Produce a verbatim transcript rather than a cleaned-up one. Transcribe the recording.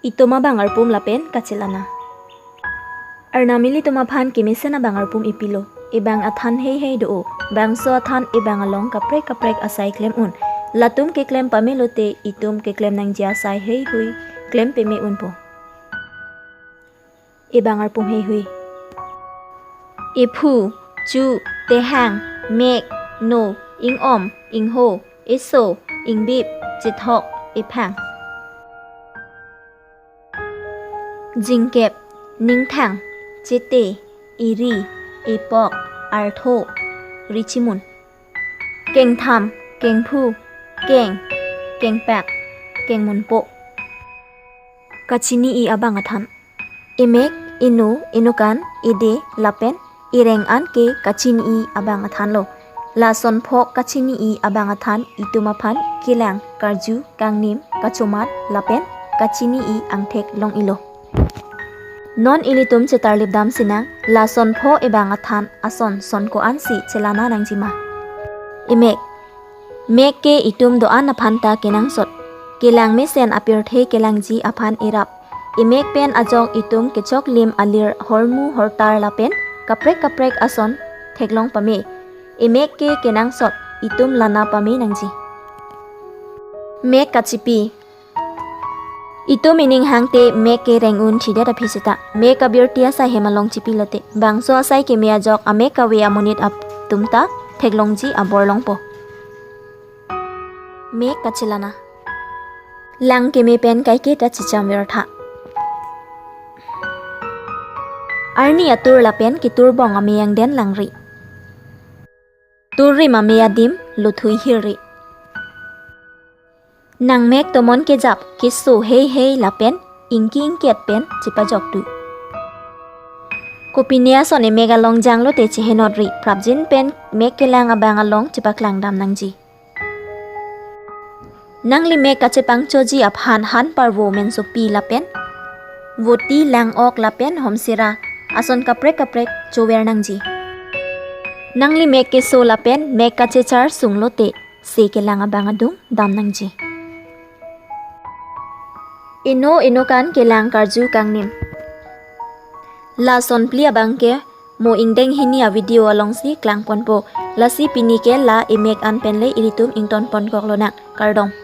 Itum abang arpum lapen kachelana. Arnam ilitum aphan kemesen abang arpum ipilo. Ebang athan heihei do-o. Bangso athan ebang along kaprek kaprek asai klem un. Latum keklem pame lote itum keklem nangji asai heihui klem peme unpo. Ebang arpum heihui. Ephu, chu, tehang, mek, no, ingom, ingho, eso, ingbip, chethok, ephang. Jingkep, ningthang, chete, eri, epok, artho, richimun. Kengtham, kengphu, keng, kengpak, kengmunpo. Kachini-i abang athan. Emek, eno, enokan, ede, lapen ereng an ke kachini-i abang athanlo. Lason pho kachini-i abang athan itum aphan kelang, karju, kangnim, kachomat, lapen kachini-i angthek long-ilo. Non ilitum chetarlip dam sinang, lason pho ebang athan ason son ko-ansi chelana nangjima. Emek. Mek ke itum do-an aphan ta kenangsot. Kelang mesen apirthe kelangji aphan erap. Emek pen ajok itum kechoklim alir hormu hortar lapen kaprek kaprek ason theklong pame. Emek ke kenangsot, itum lana pame nangji. Mek kachipi. Itum ining hangte mek ke reng un thidet aphi seta, mek abirti asai hem along chipi lote, bangso asai keme ajok amek kave amonit atum ta theklongji abor longpo. Mek kachelana. Lang keme pen kaike ta chicham vertha. Arni atur lapen keturbong ame angden langri. Turrim ame adim lothui hirri. Nang mek tomon kejap keso heihei lapen ingki ingket pen chepajoktu. Kopine ason emek along janglote chehenotri, prapjin pen mek kelang abang along chepaklang dam nangji. Nangli mek kachepangchoji aphan han parvo mensopi lapen voti, lang-ok lapen homsera ason kaprek kaprek chover nangji. Nangli mek keso lapen mek kachechar sunglote se kelang abang adung dam nangji. Eno enokan kelang karju kangnim. Lason phli abang ke mo ingdeng hini avideo alongsi klangponpo. Lasi pini ke la emek an penle ilitum ingtonpon koklonang. Kardom.